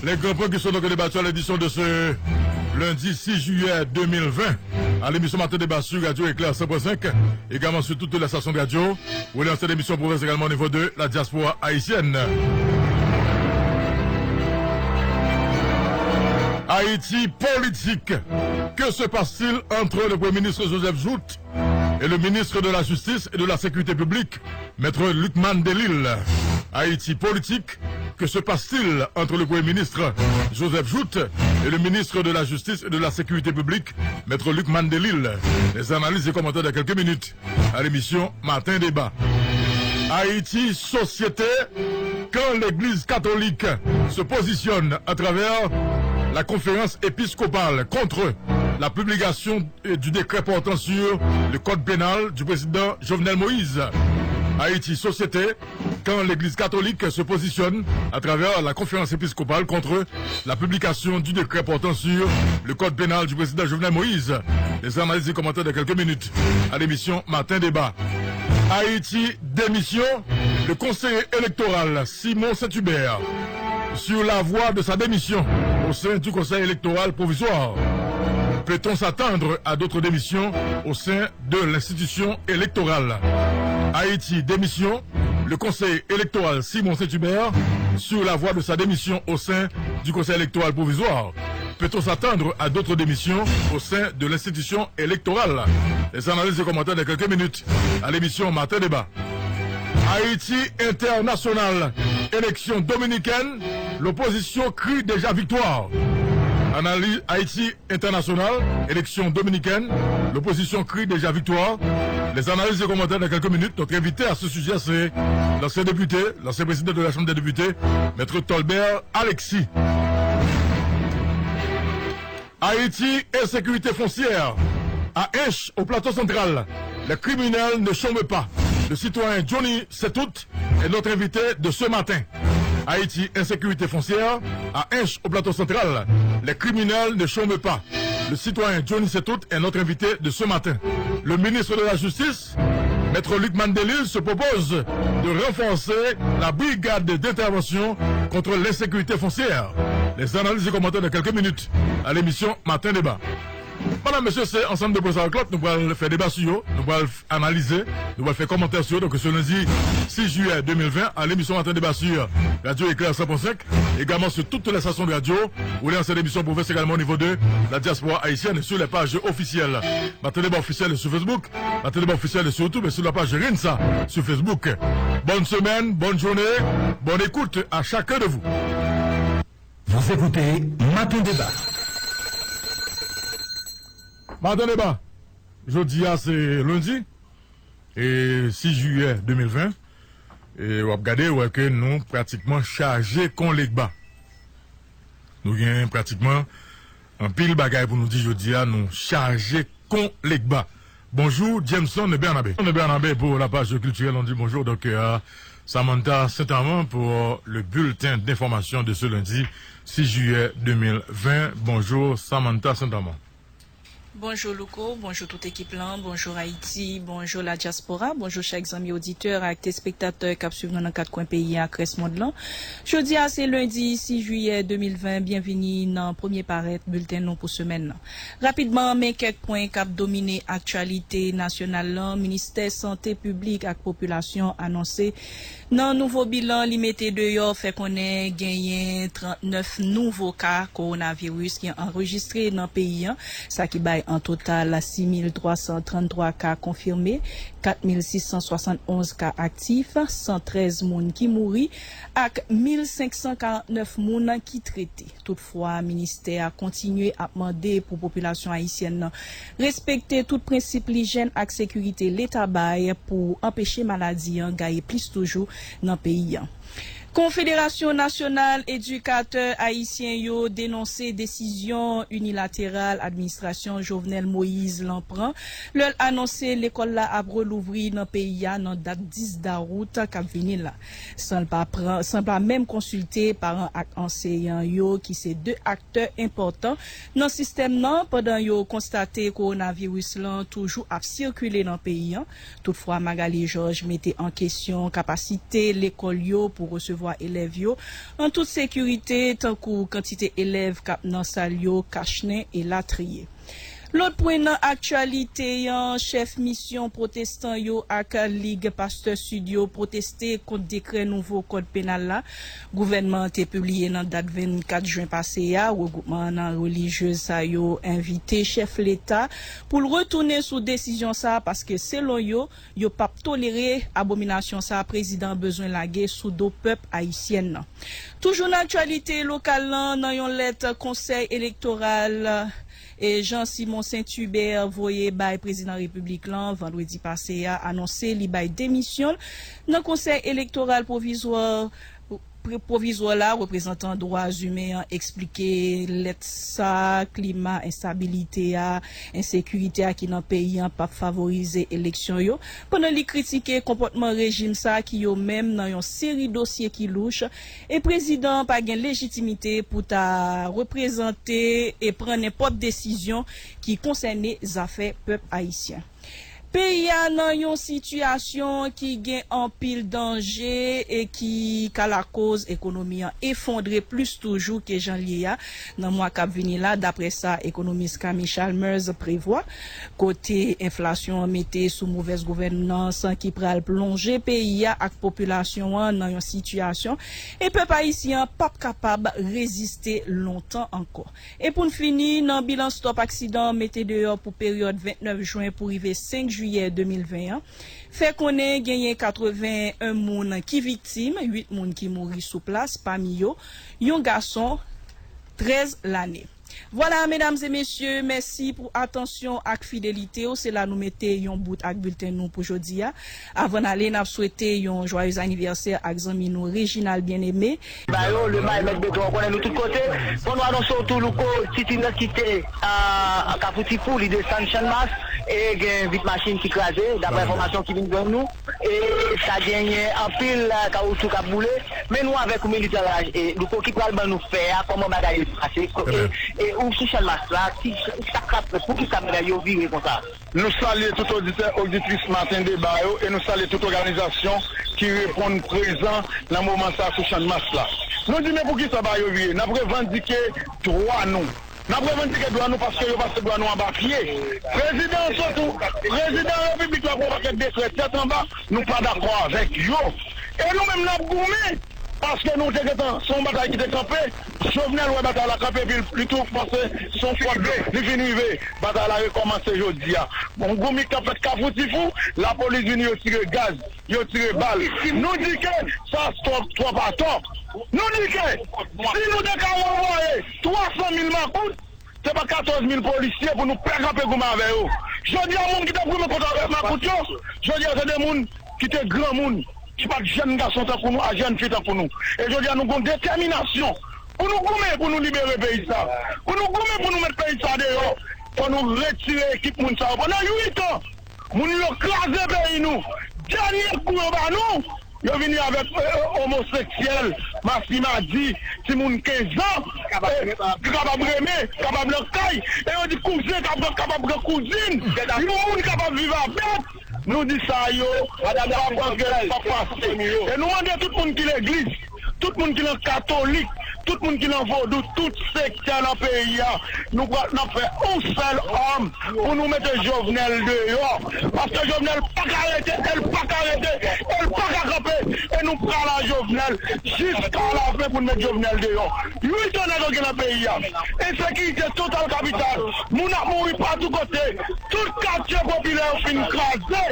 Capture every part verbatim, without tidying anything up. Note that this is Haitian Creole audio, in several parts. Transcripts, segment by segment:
Les grands points qui sont donc débattus à l'édition de ce lundi six juillet deux mille vingt. À l'émission Matin Débat sur Radio Éclair cent point cinq, également sur toutes les stations de radio. Vous voulez lancer l'émission province également au niveau de la diaspora haïtienne. Haïti politique. Que se passe-t-il entre le Premier ministre Joseph Jouthe et le ministre de la Justice et de la Sécurité publique, Maître Lucmane Delille? Haïti politique. Que se passe-t-il entre le Premier ministre Joseph Jouthe et le ministre de la Justice et de la Sécurité publique, Maître Lucmane Delille? Les analyses et commentaires dans quelques minutes à l'émission Matin Débat. Haïti, société, quand l'Église catholique se positionne à travers la conférence épiscopale contre la publication, euh, du décret portant sur le code pénal du président Jovenel Moïse. Haïti, société, quand l'Église catholique se positionne à travers la conférence épiscopale contre la publication du décret portant sur le code pénal du président Jovenel Moïse. Les analyses et commentaires dans quelques minutes à l'émission Matin Débat. Haïti, démission. Le conseiller électoral Simon Saint-Hubert sur la voie de sa démission au sein du Conseil électoral provisoire. Peut-on s'attendre à d'autres démissions au sein de l'institution électorale? Haïti, démission. Le conseiller électoral Simon Saint-Hubert sur la voie de sa démission au sein du Conseil électoral provisoire. Peut-on s'attendre à d'autres démissions au sein de l'institution électorale? Les analyses et commentaires dans quelques minutes à l'émission Matin Débat. Haïti international, élection dominicaine, l'opposition crie déjà victoire. Analyse Haïti international, élection dominicaine, l'opposition crie déjà victoire. Les analyses et commentaires dans quelques minutes. Notre invité à ce sujet, c'est l'ancien député, l'ancien président de la Chambre des députés, Maître Tolbert Alexis. Haïti, insécurité foncière. À Hinche, au Plateau Central, les criminels ne chôment pas. Le citoyen Johnny Setout est notre invité de ce matin. Haïti, insécurité foncière. À Hinche, au Plateau Central, les criminels ne chôment pas. Le citoyen Johnny Setout est notre invité de ce matin. Le ministre de la Justice, Maître Lucmane Delille, se propose de renforcer la brigade d'intervention contre l'insécurité foncière. Les analyses et commentaires dans quelques minutes à l'émission Matin Débat. Medam, mesye, se ansanm de pwen sa ak lòt, nou pral fè deba sou yo, nou pral analize, nou pral fè kòmantè sou yo. Donk, se lendi six juillet deux mille vingt, à l'émission Matin Débat sur Radio Éclair cent point cinq, également sur toutes les stations de radio. Vous voulez lancer l'émission pour faire également au niveau de la diaspora haïtienne sur les pages officielles. Matin Débat officiel sur Facebook, Matin Débat officiel sur YouTube et sur la page Rinsa sur Facebook. Bonne semaine, bonne journée, bonne écoute à chacun de vous. Vous écoutez Matin Débat. Matin Débat. Jodi a se lendi, e six juillet deux mille vingt. E w ap gade, w wè ke nou pratikman chaje kon legba. Nou gen pratikman anpil bagay pou nou di jodi a, nou chaje kon legba. Bonjou, Jameson Bernabe. Bernabe pour la page culturelle, on dit bonjour. Donc, euh, Samantha Saint-Amand pour le bulletin d'information de ce lundi six juillet deux mille vingt. Bonjou, Samantha Saint-Amand. Bonjou Louko, bonjou tout ekip lan, bonjou Ayiti, bonjou la diaspora, bonjou chak zanmi oditè ak telespektatè k ap swiv nou nan kat kwen peyi a ak rès mond lan. Jodi a se lendi six juillet deux mille vingt, byenvini nan premye parèt bilten nou pou semèn nan. Rapidman, men kèk pwen k ap domine aktyalite nasyonal lan. Ministè Sante Piblik ak Popilasyon anonse nan nouvo bilan li mete deyò fè konnen genyen trannèf nouvo ka kowonaviris ki anrejistre nan peyi an, sa ki bay an total six mil twa san tranntwa ka konfime, kat mil sis san swasann onz ka aktif, san trèz moun ki mouri ak mil senk san karantnèf moun ki trete. Toutfwa, ministè a kontinye ap mande pou popilasyon ayisyèn nan respekte tout prensip lijyèn ak sekirite Leta bay pou anpeche maladi an gaye plis toujou nan peyi an. Konfederasyon Nasyonal Edikatè Ayisyen yo denonse desizyon inilateral administrasyon Jovenel Moïse lan pran, lè l anonse lekòl la ap relouvri nan peyi a nan dat dis dawout k ap vini la, san l pa pran, san pa menm konsilte paran ak anseyan yo, ki se de aktè enpòtan nan sistèm nan, pandan yo konstate kowonaviris lan toujou ap sikile nan peyi an. Toutfwa, Magalie Georges mete an kesyon kapasite lekòl yo pou resevwa dwa elèv yo, an tout sekirite, tankou kantite elèv k ap nan sal yo, kachnen, elatriye. Lòt pwen nan aktyalite an, chèf misyon pwotestan yo ak Lig Pastè Sid yo pwoteste kont dekrè nouvo kòd penal la gouvènman an te pibliye nan dat vennkat jen pase a. Regwoupman nan relijyez sa yo envite chèf leta pou l retounen sou desizyon sa a, paske selon yo, yo p ap tolere abominasyon sa a prezidan an bezwen lage sou do pèp ayisyen nan. Toujou nan aktyalite lokal lan, nan yon lèt Konsèy Elektoral, e Jean Simon Saint Hubert voye bay prezidan repiblik lan vandredi pase a, anonse li bay demisyon l nan Konsèy Elektoral Pwovizwa, pre- pwovizwa la. Reprezantan dwa imen an eksplike lèt sa, klima enstabilite a, ensekirite a ki nan peyi an p ap favorize eleksyon yo, pandan li kritike konpòtman rejim sa ki yo menm nan yon seri dosye ki louch, e prezidan an pa gen lejitimite pou ta reprezante e pran nenpòt desizyon ki konsène zafè pèp ayisyen. Peyi a nan yon sitiyasyon ki gen anpil danje e ki ka lakoz ekonomi an efondre plis toujou ke jan l ye a nan mwa k ap vini la, daprè sa ekonomis Camille Chalmers prevwa, kote enflasyon an mete sou movèz gouvènans ki pral plonje peyi a ak popilasyon an nan yon sitiyasyon e pèp ayisyen an p ap kapab reziste lontan ankò. E pou n fini, nan bilan stòp aksidan mete deyò pou peryòd vennèf jen pou rive senk jiyè de mil ven an, fè konnen genyen katreven en moun ki viktim, uit moun ki mouri sou plas, pami yo yon gason trèz lane. Vwala, medam e mesye, mèsi pou atansyon ak fidelite w. Se la nou mete yon bout ak bilten nou pou jodi a. Avan n ale, n ap swete yon jwayez anivèsè ak zanmi nou Reginald Bien-Aimé. Ba yo, le may mèt beton, ou konnen nou tout kote. Bon, nou anonse w tou, Louko, Titine kite a Kafou Tifou, li desann Channmas, e gen vit machin ki kraze, daprè enfòmasyon ki vin jwenn nou. E sa genyen anpil kawoutchou k ap boule. Men nou avèk ou, militan raj, e Louko ki pral ban nou fè a, kòman bagay yo pase, e, e ou sou Channmas la, ki, sa k ap fèt, poukisa bagay yo vire konsa? Nou salye tout oditè, oditris Maten Deba yo, e nou salye tout òganizasyon ki reponn prezan nan moman sa a sou Channmas la. Nou di, men poukisa bagay yo vire? N ap revandike dwa nou. N ap revandike dwa nou paske yo pase dwa nou anba pye. Prezidan an sot ou, prezidan repiblik la pran pakèt dekrè tèt anba, nou pa dakò avèk yo. E nou menm n ap goumen, paske nou te gentan, se yon batay ki te kanpe, Jovenel wè batay la kanpe, epi li tou panse se yon fòt, li vin rive, batay la rekòmanse jodi a. Bon, goumik k ap fèt Kafou Tifou, lapolis vini, yo tire gaz, yo tire bal. Nou di ke sa twòp, twòp atò. Nou di ke si nou te ka ranvwaye twa san mil makout, se pa katòz mil polisye pou nou pè kanpe goumen avè yo. Jodi a, moun ki t ap goumen kont avèk makout yo, jodi a se de moun ki te granmoun, ki pa t jèn gason tankou nou, a jèn fi tankou nou. E jodi a, nou gon detèminasyon pou nou goumen pou nou libere peyi sa, pou nou goumen pou nou met peyi sa deyò. Fò nou retire ekip moun sa yo. Pandan uit an, moun yo kraze peyi nou. Dènye kou yo ba nou, yo vini avèk, e, e, omoseksyèl, masimadi, timoun kenz an, e, ki kapab renmen, kapab nan kay, e yo di kouzen kapab, kapab gen kouzin, yon moun kapab viv avèk. Nou di sa yo, pa panse, pa pase. E nou mande tout moun ki legliz, tout moun ki nan katolik, tout moun ki nan vodou, tout sektè nan peyi a, nou pral, n ap fè yon sèl òm pou nou mete Jovenel deyò. Paske Jovenel pa ka rete, e l pa ka rete, e l pa ka kanpe. E nou pral a Jovenel jiska lafen pou n met Jovenel deyò. Uit an nèg yo gen nan peyi a. Ensekirite total kapital. Moun ap mouri patou kote. Tout katye popilè yo fin kraze.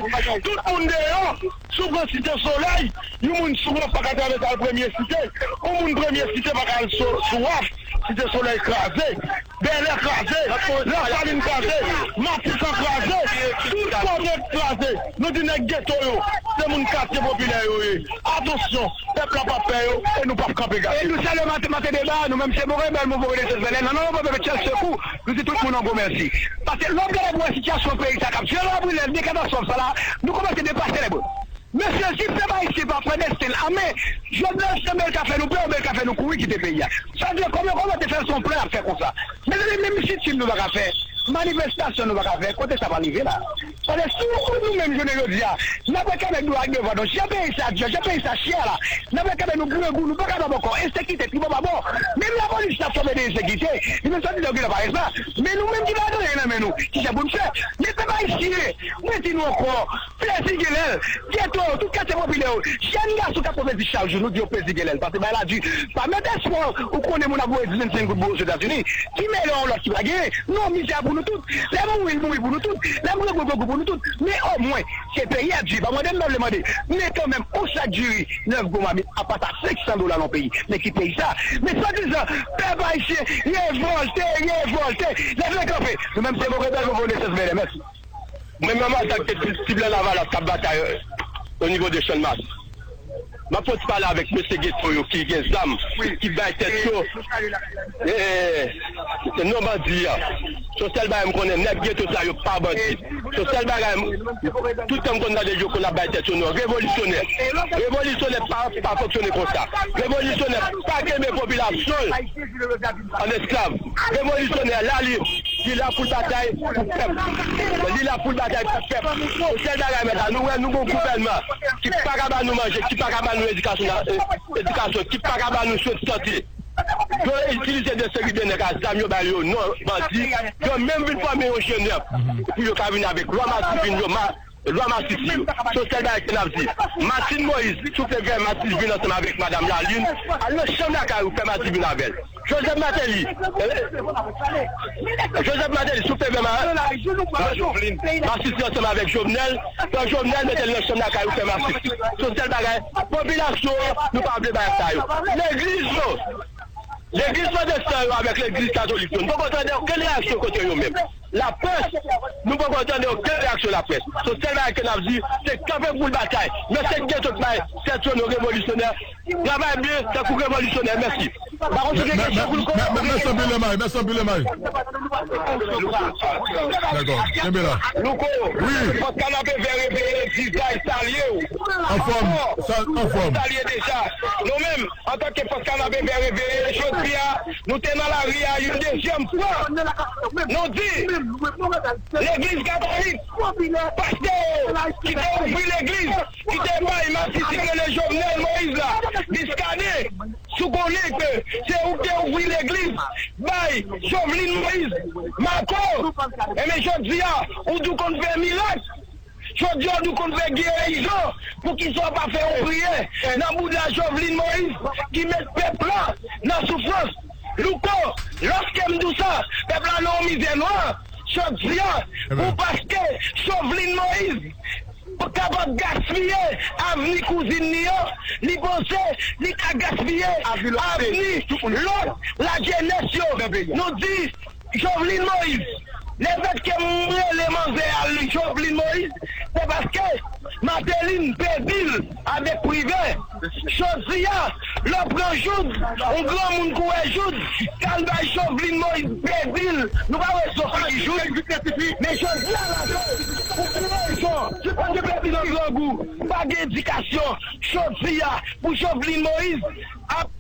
Tout moun deyò. Si w pran Site Solèy, yon moun sou waf pa ka travèse al Premye Site. Yon moun Premye Site pa ka al sou, sou waf. Site Solèy kraze. Bèlè kraze. Lasalin kraze. Matisan kraze. Tout kote kraze. Nou di nèg geto yo, se moun katye popilè yo ye. Atansyon, pèp la pa pè yo, e nou p ap kanpe gade. E nou salye Maten, Maten Deba, nou menm se Moren Bèl, Mouvman Renesans Bèlè. Nan non pèp Etchèl Sekou, nou di tout moun yon gwo mèsi. Paske lè w ap gade pou wè sitiyasyon peyi sa k ap jere la, pou lè de katastwòf sa la, nou kòmanse depase lè bon. Mesye, si pèp ayisyen pa pran desten l an men, Jovenel se bèl ka fè nou pè, bèl ka fè nou kouri kite peyi a. Sa vle di, kòman, kòman te fè l se yon plan y ap fè konsa? Mezanmi, menm sitin nou pa ka fè, manifestasyon nou pa ka fè, kote sa pral rive la? Paske si w, nou menm jounen jodi a, n ap wè kanpe dwat devan nou. Jan peyi sa di, jan peyi sa chè la, n ap wè kanpe nou grangou, nou pa kapab ankò, ensekirite pi fò pa bò. Menm lapolis la fòme de ensekirite, li menm sòti nan gila parèt la. Men nou menm ki pa gen anyen nan men nou, ki jan pou n fè? Men pèp ayisyen, mwen di nou ankò, plezi gen lè l, geto yo, tout katye popilè yo, jèn gason k ap pwofeti chak jou, nou di yo plezi gen lè l, paske bagay la di, pa mete espwa w, ou konnen moun ap voye diz vennsenk goud pou Ozetazini, ki mele yon lòt ki pa genyen, non, mizè pou nou tout, lè mouri, l mouri pou nou tout, lè grangou, grangou pou nou tout, men omwen, se peyi a di, pa mande m pa vle mande, men kanmenm, yon sak diri, nèf gwo mamit, apa sa senk san dola nan peyi, men ki peyi sa? Men swadizan, pèp ayisyen, revòlte, revòlte, leve kanpe, nou menm se Mwen menm antanke ti, ti blan Lavalas k ap batay o nivo de Channmas, m ap fè yon ti pale avèk mesye geto yo ki gen zam, ki bay tèt yo, eh, non bandi a. Se yon sèl bagay m konnen, nèg geto sa yo pa bandi. Se yon sèl bagay, m- tout tan m konn tande yo konn ap bay tèt yo non. Revolisyonè. Revolisyonè pa, pa fonksyone konsa. Revolisyonè pa kenbe popilasyon l an esklav. Revolisyonè la li, li la pou l batay pou pèp. Li la pou l batay pou pèp. Se sèl bagay mèt la. Nou wè nou gon gouvènman ki pa ka ba nou manje, ki pa ka ba nou edikasyon, eh, edikasyon, ki pa ka ba nou swen sante. Yo itilize de seri de nèg a zam yo ba yo non bandi. Yo menm vin fòme yon jenèf pou yo ka vin avèk lwa masivin yo ma Lwa masisi yo. Se yon sèl bagay ke n ap di. Martine Moïse, si w te fè Martine vin ansanm avèk Madanm Laline, al nan chanm lakay ou fè Martine vin avè l. Joseph Martelly, eh, Joseph Martelly, si w te fè ma- masisi ansanm avèk Jovenel, pran Jovenel mete l nan chanm lakay ou fè masisi. Se yon sèl bagay, popilasyon an, nou pa vle bagay sa yo. Legliz yo, Legliz pwotestan yo avèk legliz katolik yo, nou poko tande okenn reyaksyon kote yo menm. Laprès, nou poko tande okenn reyaksyon laprès. Se sèl bagay ke n ap di, se kanpe pou l batay. Men se geto k bay tèt yo non revolisyonè. Travay byen, tankou revolisyonè. Mèsi. Mèsi anpil, Lemay. Mèsi anpil, Lemay. Dakò. Kenbe la. Louko, wi. Fòs Kanapevè reveye, di Zay salye w. Anfòm. Sa, anfòm. Salye deja. Nou menm, antanke Fòs Kanapevè reveye, jodi a, nou te nan lari a yon dezyèm fwa. Nou di, Legliz Katolik, pastè yo, ki te ouvri legliz, ki te bay masisi k rele Jovenel Moïse la, Muscadin, si w konnen ke se ou k te ouvri legliz, bay Joveline Moïse, Marco, enben jodi a, ou di w konn fè mirak. Jodi a, nou konn fè gerison. Poukisa w pa fè yon priyè nan bouda Joveline Moïse ki met pèp la nan soufrans? Louko, lòske m di w sa, pèp la nan yon mizè nwa. Jodi a, pou paske Joveline Moïse kapab gaspiye avni kouzin li an, li panse li ka gaspiye avni lòt lajenès yo. Nou di, Joveline Moïse, lefètke m rele manzè a Joveline Moïse, se paske Martelly pedi l avèk Privè. Jodi a, lè w pran Joud, yon granmoun k ou wè Joud, k al bay Joveline Moïse pedi l. Nou pa wè zo figi Joud. Men jodi a, la, pou ki rezon? Ki grangou, pa gen edikasyon. Jodi a, pou Joveline Moïse ap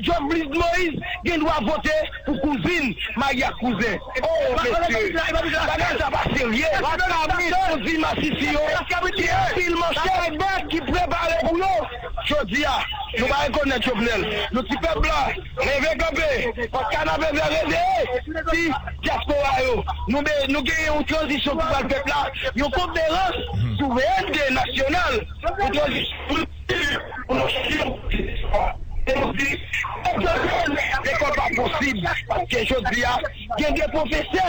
Jovenel Moïse gen dwa vote pou kouzin, mari ak kouzen. Oh, mesye, bagay sa pa serye. Yo di masisi yo, ki anpil manchèt, ki prepare pou yo. Jodi a, nou pa rekonèt Jovenel. Nou ti pèp la, leve kanpe. Fòs Kanapevè reveye. Ti dyaspora yo, nou be-, nou genyen yon tranzisyon ki pral fèt la. Yon konferans souverènte nasyonal pou tranzisyon. Lekòl pa posib, paske jodi a, gen de pwofesè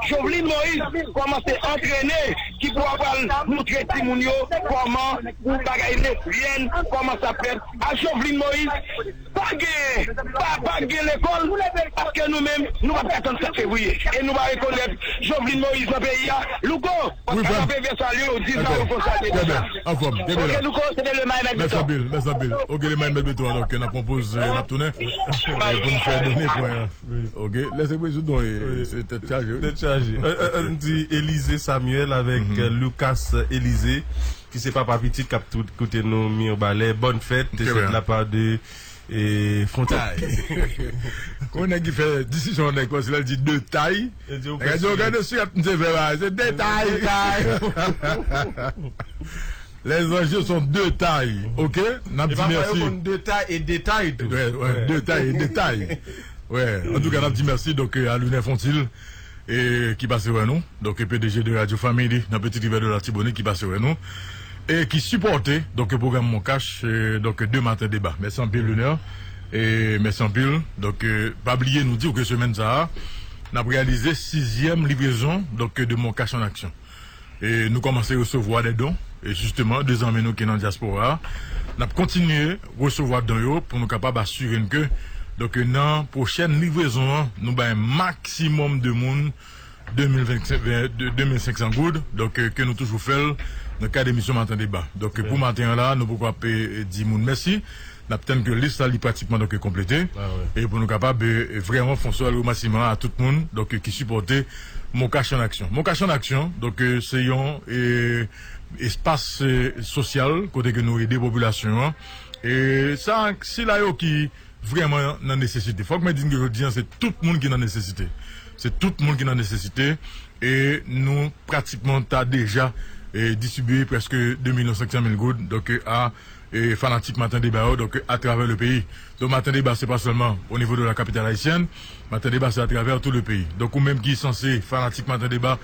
Jovenel Moïse kòmanse antrene, ki pou ap al montre timoun yo kòman pou bagay lesyèn, kòman sa fèt. A Jovenel Moïse, pa gen, pa, pa gen lekòl, paske nou menm, nou p ap ka tann sèt fevriye. E nou pa rekonèt Jovenel Moïse nan peyi a. Louko, Fòs Kanapevè salye w, di sa yo konsa deja. Anfòm, kenbe la. Ok, Louko, se te Lemay Mèt Beton. Mèsi anpil, mèsi anpil. Ok, Lemay Mèt Beton, alò, ke n ap konpoze, n ap tounen. E pou n fè done pwen an. Ok, lè se prezidan, e, se tèt chaje, wi. Tèt chaje. Euh, euh, euh, m di Elize Samuel avèk, euh, Lucas Elize, ki se papa pitit k ap tout koute nou Mibalè. Bòn fèt, se de la part de E Fontay. Kon nèg ki fè disizyon nèg konsi la, l di detay. Nèg yo gade si ap se vè la, se detay. Les enjeux sont de taille, ok? N ap di mèsi. Detay e detay tou. Wè, wè, detay e detay. Wè, antouka, n ap di mèsi donk, a Lunè Fontil, e ki pase wè nou. Donk, P D G de Radio Family nan Petite Rivière de l'Artibonite ki pase wè nou. E ki sipòte, donk, pwogram Mon Cash, e, donk, de Maten Deba. Mèsi anpil, Lunè. E mèsi anpil. Donk, e, pa bliye nou di w ke semèn sa a, n ap reyalize sizyèm livrezon, donk, de Mon Cash an aksyon. E nou kòmanse resevwa de don, e jisteman, de zanmi nou ki nan dyaspora a. N ap kontinye resevwa don yo pou nou kapab asire n ke, donk, nan pwochèn livrezon an, nou bay maksimòm de moun de mil venk, de, de mil senk san goud, donk, e, ke nou toujou fè l nan kad emisyon Maten Deba. Donk, pou maten an la, nou poko ap, e, di moun mèsi. N ap tann ke lis la li pratikman donk konplete. E pou nou kapab, e, vrèman fè yon sòl remèsiman a tout moun donk ki sipòte Mon Cash an aksyon. Mon Cash an aksyon, donk, e, se yon, e, espas, e, sosyal kote ke nou ede popilasyon an. E sa, sila yo ki vrèman nan nesesite. Fòk mwen di n ke jodi a, se tout moun ki nan nesesite. Se tout moun ki nan nesesite. E nou pratikman ta deja, e, distribiye prèske de milyon senk san mil goud, donk, e, a, e, fanatik Maten Deba yo, donk, atravè le peyi. Donk, Maten Deba, se pa sèlman o nivo de la capitale haïtienne, Maten Deba, se atravè tout le peyi. Donk, ou menm ki sanse fanatik Maten Deba,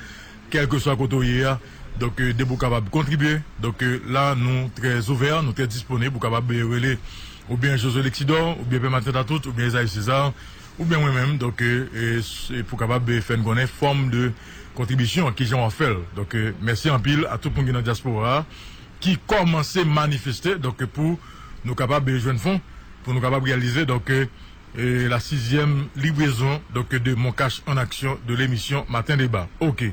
kèlkeswa kote w ye a, donk, e, depi w kapab kontribye, donk, e, la, nou trè ouvè, nou trè disponib, ou kapab, e, rele oubyen Josué Lexidor, oubyen Pè Maten Tatout, oubyen Esaïe César, oubyen mwen menm, donk, e, e, s-, e pou kapab, e, fè n konnen fòm de kontribisyon, kijan w ap fè l. Donk, e, mèsi anpil a tout moun ki nan dyaspora a, ki kòmanse manifeste, donk, e, pou nou kapab, e, jwenn fon, pou nou kapab reyalize, donk, e, e, la sizyèm livrezon, donk, de Mon Cash an aksyon de lemisyon Maten Deba. Ok.